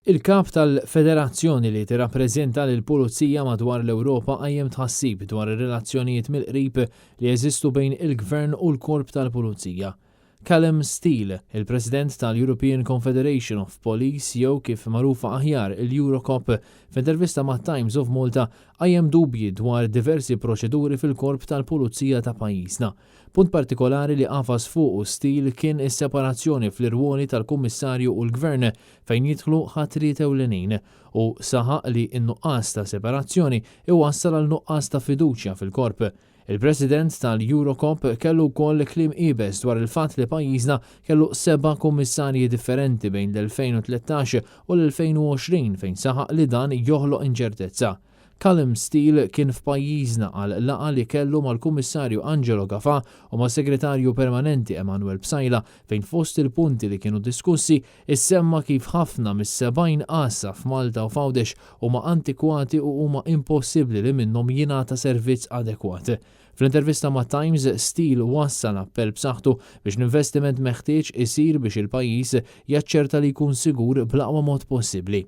Il-kap tal-federazzjoni li tirrappreżenta lill-Pulizija madwar l-Ewropa qajjem tħassib dwar ir-relazzjonijiet mill-qrib li jeżistu bejn il-Gvern u l-Korp tal-Pulizija. Callum Steele, il-President tal-European Confederation of Police jew kif magħrufa aħjar il-Eurocop, f'intervista ma' Times of Malta qajjem dubji dwar diversi proċeduri fil-Korp tal-Pulizija ta' pajjiżna. Punt partikolari li għafas fuqu Steele kien is-separazzjoni fl-irwoli tal-Kummissarju u l-Gvern fejn jidħlu ħatriet ewlenin u saħaq li n-nuqqas ta' separazzjoni iwassal għal nuqqas ta' fiduċja fil-korp. Il-President tal-Eurocop kellu wkoll kliem iebes dwar il-fatt li pajjiżna kellu seba' kummissarji differenti bejn l-2013 u l-2020 fejn saħaq li dan joħloq inċertezza. Callum Steele kien f'pajjiżna għal laqgħa li kellu mal-Kummissarju Angelo Gafà u mas-Segretarju Permanenti Emanuel Psaila fejn fost il-punti li kienu diskussi issemma kif ħafna mis-70 għassa f'Malta u f'Għawdex huma antikwati u huma impossibbli li minnhom jingħata servizz adekwat. Fl-intervista ma' Times, Steele wassal appell b'saħħtu biex l-investiment meħtieġ isir biex il-pajjiż jaċċerta li jkun sigur bl-aqwa mod possibbli.